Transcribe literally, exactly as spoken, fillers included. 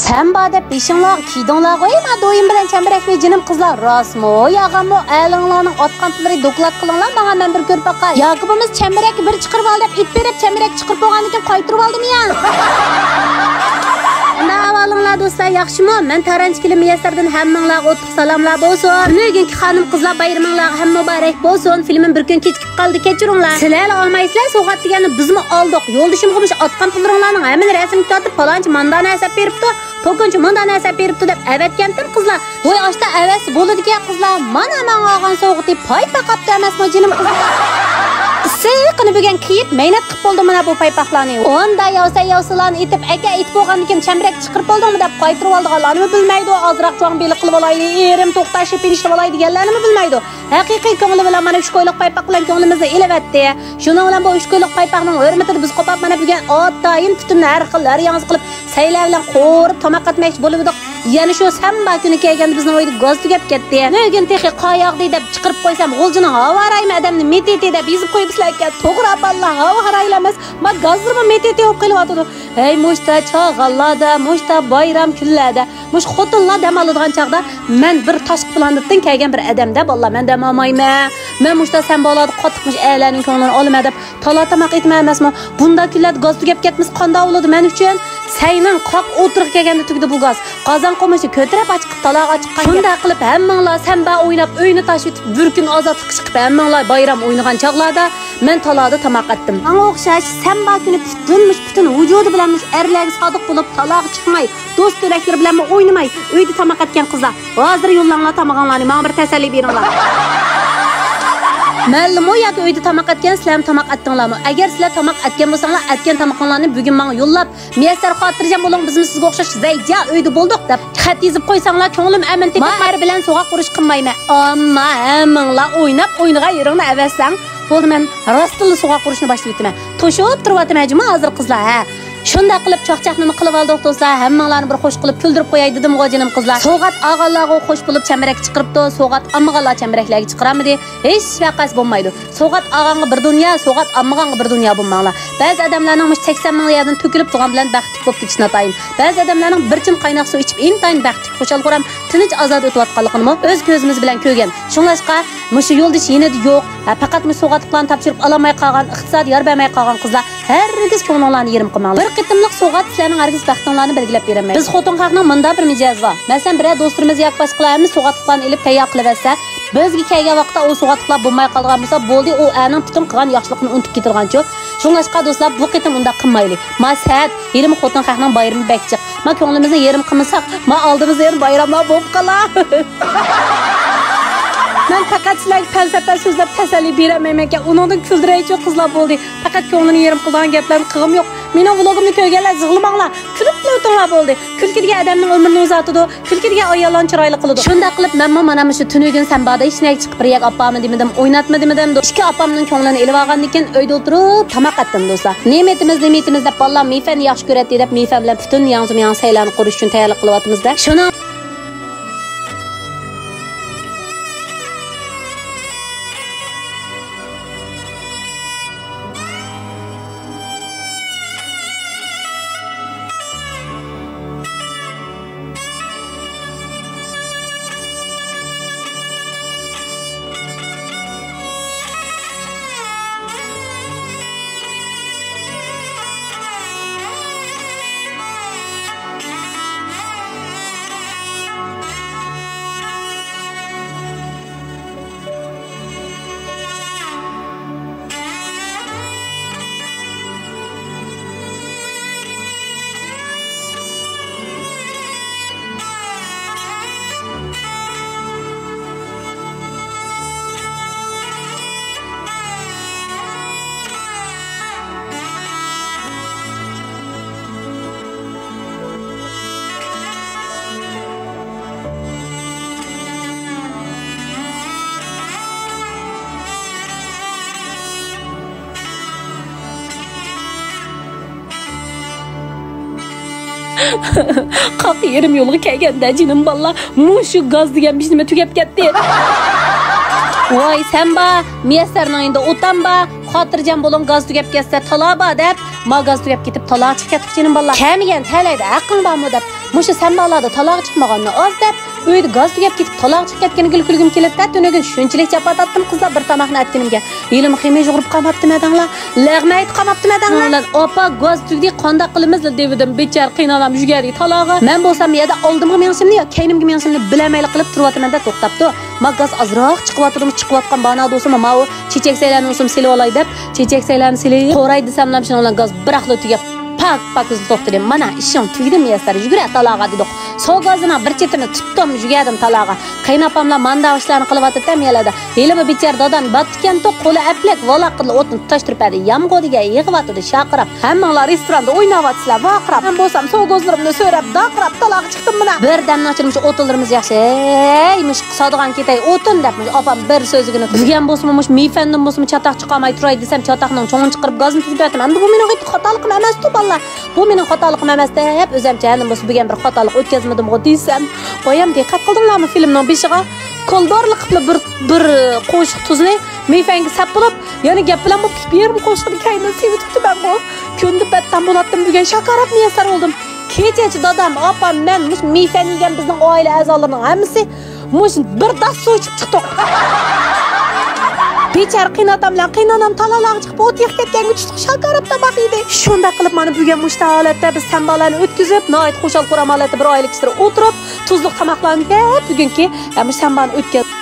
سەن بار دەپ بېشىڭلارغا كىيدىڭلارغۇ، ما دويۇم بىلەن چەمبىرەكنى جېنىم قىزلار. راستمۇ يالغانمۇ؟ ئەلىڭلارنىڭ ئاتقان پۇللىرى دوكلات قىلىڭلار ماڭا، مەن بىر كۆرۈپ باقاي. ياكى بولمىسا چەمبىرەككە بىر چىقىرىۋال دەپ ئېيتىپ بېرىپ، چەمبىرەك چىقىرىپ بولغاندىن كېيىن قايتۇرۇۋالدىم يا. قانداق ئەھۋالىڭلار دوستلار، ياخشىمۇ؟ مەن تارانچى كېلىن مۇيەسسەردىن ھەممىڭلارغا ئوتلۇق سالاملار بولسۇن. بۈگۈنكى خانىم قىزلار بايرىمىڭلارغا ھەم مۇبارەك بولسۇن. فىلىمىم بىر كۈن كېچىكىپ قالدى، كەچۈرۈڭلار. سىلەرلا ئالمايسىلەر سوۋغات دېگەننى، بىزمۇ ئالدۇق. يولدىشىمغا مۇشۇ ئاتقان پۇللىرىڭلارنىڭ ھەممىنى رەسىمگە تارتىپ، پالانچى ماندانى ھەسەپ بېرىپتۇ، توكۇنچى مۇندانى ھەسەپ بېرىپتۇ دەپ ئەۋەتكەنتىم قىزلار. ۋاي ئاشتا ئەۋەتسە بولىدىكەن قىزلار. مانا ماڭا ئالغان سوۋغىتى پاي پاقاپتۇ ئەمەسمۇ جېنىم قىزلار. ئىسسىقىنى بۈگۈن كىيىپ مەينەت قىلىپ بولدۇم مانا بۇ پايپاقلارنى. ئۇندا ياۋسا ياۋسىلارنى ئېتىپ، ئەكە ئېتىپ بولغاندىن كېيىن چەمبىرەك چىقىرىپ بولدۇڭمۇ دەپ قايتۇرۇۋالىدىغانلارنىمۇ بىلمەيدۇ. ئازراق جۇڭ بېلىق قىلىپ ئالايلى، ئېرىم توختاش شېپىنىشلىۋالاي دېگەنلەرنىمۇ بىلمەيدۇ. ھەقىقىي كۆڭلى بىلەن مانا ئۈچ كويلۇق پايپاق بىلەن كۆڭلىمىزنى ئېلىۋەتتى. شۇنىڭ بىلەن بۇ ئۈچ كويلۇق پايپاقنىڭ ھۆرمىتىدە بىز قوپاپ مانا بۈگۈن ئاتايىن پۈتۈن ھەر خىل ھەر ياڭزا قىلىپ سەيلە بىلەن قورۇپ تاماق ئەتمەكچى بولۇۋىدۇق. يەنە شۇ سەنبا كۈنى كەلگەندە بىزنىڭ ئۆيدە گاز تۈگەپ كەتتى. بۈگۈن تېخى قاياغدى دەپ چىقىرىپ قويسام، غۇلجىنىڭ ھاۋا رايىمۇ ئادەمنى مېتېتى دەپ يېزىپ قويۇپسىلەركەن. توغرا باللا، ھاۋا رايلا ئەمەس، ما گازلىرىمۇ مېتېتى بولۇپ قېلىۋاتىدۇ. ھەي، مۇشتا چاغانلاردا، مۇشتا بايرام كۈنلەردە، مۇشۇ خوتۇنلار دەم ئالىدىغان چاغدا مەن بىر تاشقى پلانېتتىن كەلگەن بىر ئادەم-دە، باللا، مەن دەم ئالمايمەن. مەن مۇشتا سەنبالاردا قاتتىق مۇشۇ ئەرلەرنىڭ كۆڭلىنى ئالىمەن دەپ تالا تاماق ئېتىمەن ئەمەسمۇ؟ بۇنداق كۈنلەردە گاز تۈگەپ كەتمىسە قانداق بولىدۇ مەن ئۈچۈن؟ سەينىڭ قاق ئولتۇرۇق كەلگەندە تۈگىدى بۇ گاز. قازان قومۇچنى كۆتۈرۈپ ئاچىقىپ تالاغا چىققان گەپ. شۇنداق قىلىپ ھەممىڭلار سەنبا ئويناپ ئۆينى تاشلىۋېتىپ بىر كۈن ئازادلىققا چىقىپ ھەممىڭلار بايرام ئوينىغان چاغلاردا مەن تالادا تاماق ئەتتىم. ماڭا ئوخشاش سەنبا كۈنى پۈتۈن مۇشۇ پۈتۈن ۋۇجۇدى بىلەن مۇشۇ ئەرلەرگە سادىق بولۇپ تالاغا چىقماي، دوست تۆرەكلىرى بىلەنمۇ ئوينىماي، ئۆيدە تاماق ئەتكەن قىزلار، ھازىر يوللاڭلار تامىقىڭلارنى، ماڭا بىر تەسەللى بېرىڭلار. مەنلىمۇ ياكى ئۆيدە تاماق ئەتكەن، سىلەرمۇ تاماق ئەتتىڭلارمۇ؟ ئەگەر سىلەر تاماق ئەتكەن بولساڭلار، ئەتكەن تامىقىڭلارنى بۈگۈن ماڭا يوللاپ، مۇيەسسەر خاتىرجەم بولۇڭ، بىزمۇ سىزگە ئوخشاش زەيجا ئۆيدە بولدۇق دەپ خەت يېزىپ قويساڭلار، كۆڭلۈم ئەمىن تېپىپ، ماھىر بىلەن سوغۇق ئۇرۇش قىلمايمەن. ئەمما ھەممىڭلار ئويناپ ئوينىغان يېرىڭنى ئەۋەتسەڭ، بولدى، مەن راستتىنلا سوغۇق ئۇرۇشنى باشلىۋېتىمەن. توشۇپ تۇرۇۋاتىمەن جۇمۇ ھازىر قىزلار، ھە. شۇنداق قىلىپ چاقچاقنىمۇ قىلىۋالدۇق دوستلار، ھەممىڭلارنى بىر خوش قىلىپ كۈلدۈرۈپ قوياي دېدىمغۇ جېنىم قىزلار. سوغات ئالغانلارغۇ خوش بولۇپ چەمبىرەك چىقىرىپتۇ، سوغات ئالمىغانلار چەمبىرەكلەرگە چىقىرالمىدى. ھېچ ۋەقەسى بولمايدۇ. سوغات ئالغانغا بىر دۇنيا، سوغات ئالمىغانغا بىر دۇنيا بولماڭلار. بەزى ئادەملەرنىڭ مۇشۇ سەكسەن مىڭ يەردىن تۆكۈلۈپ تۇرغان بىلەن بەختلىك بولۇپ كېتىشىنى ئاتايىن. بەزى ئادەملەرنىڭ بىر چىم قايناق سۇ ئىچىپ ئىنتايىن بەختلىك، خۇشال-خۇرام، تىنچ، ئازادە ئۆتۈۋاتقانلىقىنىمۇ ئۆز كۆزىمىز بىلەن كۆرگەن. شۇڭلاشقا مۇشۇ يولدىشى يېنىدا يوق، ھە، پەقەت مۇشۇ سوغاتلىقلارنى تاپشۇرۇپ ئالالماي قالغان، ئىقتىساد يار بەرمەي قالغان قىزلار ھەرگىز كۆڭلۈڭلارنى يېرىم قىلماڭلار. بىر قېتىملىق سوغات سىلەرنىڭ ھەرگىز بەختىڭلارنى بەلگىلەپ بېرەلمەيدۇ. بىز خوتۇن خەقنىڭ مۇنداق بىر مىجەزى بار. مەسىلەن، بىرەر دوستلىرىمىز ياكى باشقىلار ھەممە سوغاتلىقلارنى ئېلىپ تەييار قىلىۋەتسە، بىزگە كەلگەن ۋاقىتتا ئۇ سوغاتلىقلار بولماي قالىدىغان بولسا، بولدى، ئۇ ئەرنىڭ پۈتۈن قىلغان ياخشىلىقىنى ئۇنتۇپ كېتىدىغانچۇ. شۇڭلاشقا دوستلار، بۇ قېتىم ئۇنداق قىلمايلى. ما سەت، ھېلىمۇ خوتۇن خەقنىڭ بايرىمى بەك جىق. ما كۆڭلىمىزنى يېرىم قىلمىساق، ما ئالدىمىزدا يەنە بايراملار بولۇپ قالار. مەن پەقەت سىلەرگە پەلسەپە سۆزلەپ تەسەللى بېرەلمەيمەنكەن. ئۇنىڭدىن كۈلدۈرەيچۇ قىزلار، بولدى. پەقەت كۆڭلىنى يېرىم قىلىدىغان گەپلەرنى قىلغۇم يوق. مېنىڭ ۋلوگۇمنى كۆرگەنلەر يىغلىماڭلار. كۈلۈپلا ئۆتۈڭلار بولدى. كۈلكە دېگەن ئادەمنىڭ ئۆمرىنى ئۇزارتىدۇ. كۈلكە دېگەن ئاياللارنى چىرايلىق قىلىدۇ. شۇنداق قىلىپ مەنمۇ مانا مۇشۇ تۈنۈگۈن سەنبادا ھېچ نەگە چىقىپ بىر يەرگە ئاپارمىدىم، ئويناتمىدىم. ئىككى ئاپامنىڭ كۆڭلىنى ئېلىۋالغاندىن كېيىن ئۆيدە ئولتۇرۇپ تاماق ئەتتىم دوستلار. نېمە ئېتىمىز، نېمە ئېتىمىز دەپ بالىلار مېيفەننى ياخشى كۆرەتتى دەپ مېيفەن بىلەن پۈتۈن ياڭزۇ مياڭ سەيلانى قۇرۇش ئۈچۈن تەييارلىق قىلىۋاتىمىز-دە. شۇنىڭ قاق يېرىم يولغا كەلگەندە جېنىم بالىلار، مۇشۇ گاز دېگەن بىر نېمە تۈگەپ كەتتى. ۋاي سەن بار، مىيەسسەرنىڭ يېنىدا ئوتام بار، خاتىرجەم بولۇڭ، گاز تۈگەپ كەتسە تالا بار دەپ، ما گاز تۈگەپ كېتىپ تالا چىقىپ كەتتۇق جېنىم بالىلار. كەلمىگەن تەلەيدە ھەققىڭ بارمۇ دەپ. مۇشۇ سەمبالاردا تالاغا چىقمىغاننى ئاز دەپ، ئۆيدە گاز تۈگەپ كېتىپ، تالاغا چىقىپ كەتكىنىگە كۈلكۈم كېلىدىدە، تۈنۈگۈن شۇنچىلىك جاپا تارتتىم قىزلار، بىر تاماقنى ئەتكىنىمگە. ھېلىمۇ خېمىر يۇغۇرۇپ قالماپتىمەن دەڭلار. لەغمەن ئېيتىپ قالماپتىمەن دەڭلار. ئاپا، گاز تۈگىدى، قانداق قىلىمىز دېۋىدىم، بىچارە قېيىنئانام شۇ يەردىكى تالاغا. مەن بولسام يەردە ئالدىمغا مېڭىشىمنى يا كەينىمگە مېڭىشىمنى بىلەلمەيلا قىلىپ تۇرۇۋاتىمەن-دە، توختاپتۇ. ما گاز ئازراق چىقىۋاتىدىمۇ، چىقىۋاتقان بانادا بولسىمۇ، ماۋۇ چېچەكسەيلەرنى بولسىمۇ سېلىۋالاي دەپ، چېچەكسەيلەرنى سېلىپ، قوراي دېسەملا شۇنىڭ بىلەن گاز بىراقلا تۈگەپ، پاك، پاكىز توختىدى. مانا ئىشىڭ تۈگىدى مىيەسەر، يۈگۈرە تالاغا دېدۇق. سوگازىنىڭ بىر چېتىنى تۇتتۇم، يۈگەردىم تالاغا. قېيىنئاپاملا مانداق ئىشلارنى قىلىۋاتىدىتەم يەرلەردە. ھېلىمۇ بىچارە دادام باتتىكەنتۇ، قولى ئەپلىك، ۋالاققىدىلا ئوتنى تۇتاشتۇرۇپ بەردى. يامغۇر دېگەن يېغىۋاتىدۇ شارقىراپ. ھەممىڭلار رېستوراندا ئويناۋاتىسىلەر، ۋارقىراپ. مەن بولسام سوگازلىرىمنى سۆرەپ، داقىراپ، تالاغا چىقتىم مانا. بىردەمنىڭ ئىچىدە مۇشۇ ئوتۇنلىرىمىز ياخشى. ھەي، مۇشۇ سادىغان كېتەي ئوتۇن دەپ، مۇشۇ ئاپام بىر سۆزىگىنى تۇتۇپ. بۈگۈن بولسىمۇ مۇشۇ مىفەندىن بولسىمۇ چاتاق چىقارماي تۇراي دېسەم، چاتاقنىڭ چوڭىنى چىقىرىپ گازنى تۈگىتىۋەتتىم. ئەمدى بۇ مېنىڭ خاتالىقىم ئەمەستۇ، بالىلار. بۇ مېنىڭ خاتالىقىم ئەمەس دەپ، ئۆزەمچە ھەلىم بولسا بۈگۈن بىر خاتالىق ئۆتكۈزمىدىمغۇ دېسەم. بايام دىققەت قىلدىڭلارمۇ فىلىمنىڭ بېشىغا؟ كولدارلىق قىپلا بىر، بىر قوشۇق تۇزنى مىفەنگە سەپ بولۇپ، يەنە گەپ بىلەن بولۇپ كېتىپ، يېرىم قوشۇقنى كەينىدىن سېۋىتىپتىمەنغۇ. كۈندە بەتتام بولاتتىم، بۈگۈن شاكاراپ مىيەسەر بولدۇم. كېچىچە دادام، ئاپام، مەن مۇشۇ مىفەن يېگەن بىزنىڭ ئائىلە ئەزالىرىنىڭ ھەممىسى مۇشۇ بىر داس سۇ ئىچىپ چىقتۇق. بىچارە قېيناتام بىلەن قېينانام تالالاغا چىقىپ ئوت يېقىپ كەتكەنگە چۈشتۇق، شاكاراپ تاماق يېدى. شۇنداق قىلىپ مانا بۈگۈن مۇشۇ ھالەتتە بىز سەمبالارنى ئۆتكۈزۈپ، ناھايىتى خۇشال-خۇرام ھالەتتە بىر ئائىلە كىشىلىرى ئولتۇرۇپ، تۇزلۇق تاماقلارنى يەپ، بۈگۈنكى، ئە، مۇشۇ سەمبالارنى ئۆتكۈزدۇق.